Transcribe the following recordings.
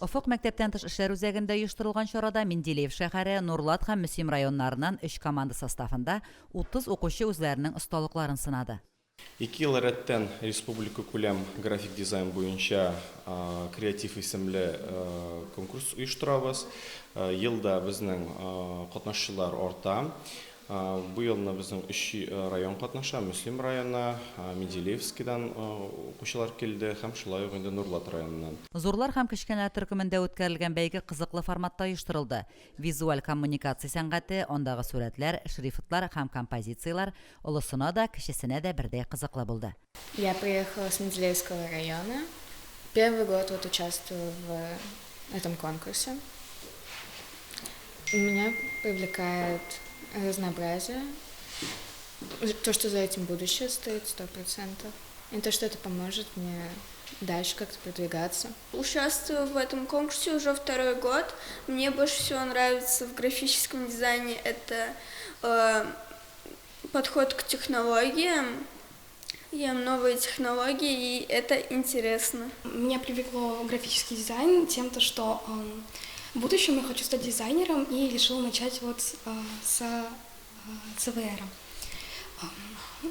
Офык мәктәптән тыш эшләр үзәгендә оештырылган чарада Менделеев шәһәре, Нурлат һәм Мөслим районнарыннан өч команда составында 30 укучы үзләренең осталыкларын сынады. Ике ел рәттән республикакүләм график дизайн буенча Креатив исемле конкурс оештырабыз. Ел да безнең катнашчылар арта. Бу елны безнең өч район катнаша, Мөслим районы, Менделеевскидан укучылар килде һәм шулай ук инде Нурлат районыннан. Зурлар һәм кечкенәләр төркемендә үткәрелгән бәйге кызыклы форматта оештырылды. Визуаль коммуникация сәнгате, андагы сурәтләр, шрифтлар һәм композицияләр олысына да, кечесенә дә бердәй кызыклы булды. Я приехала с Менделеевского района. Первый год вот участвую в этом конкурсе. Меня привлекает разнообразие, то, что за этим будущее стоит, 100%. И то, что это поможет мне дальше как-то продвигаться. Участвую в этом конкурсе уже второй год. Мне больше всего нравится в графическом дизайне это подход к технологиям. Я новые технологии, и это интересно. Меня привлекло графический дизайн тем, то, что в будущем я хочу стать дизайнером и решила начать вот с ЦВР.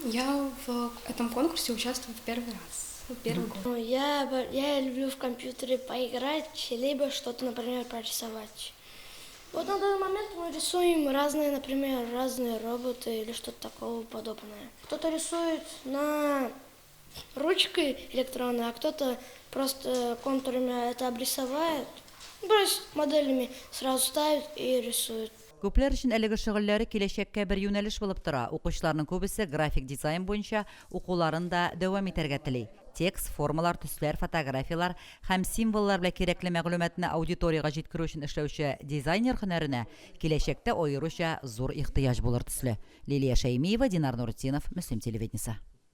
Я в этом конкурсе участвую в первый раз, в первый год. Ну, я люблю в компьютере поиграть, либо что-то, например, прорисовать. Вот на данный момент мы рисуем разные, например, разные роботы или что-то такого подобное. Кто-то рисует на ручкой электронной, а кто-то просто контурами это обрисовает. Ну, то есть моделями сразу ставит и рисует. Күпләр өчен әлеге шөгыльләре киләчәккә бер юнәлеш булып тора. Укучыларның күбесе график дизайн буенча укуларын да дәвам итәргә тели. Текст, формалар, төсләр, фотографияләр һәм символлар белән кирәкле мәгълүматны аудиториягә җиткерү өчен эшләүче дизайнер һөнәренә киләчәктә аеруча зур ихтыяҗ булыр төсле. Лилия Шәймиева, Динар Нуртдинов, Мөслим телевидениесе.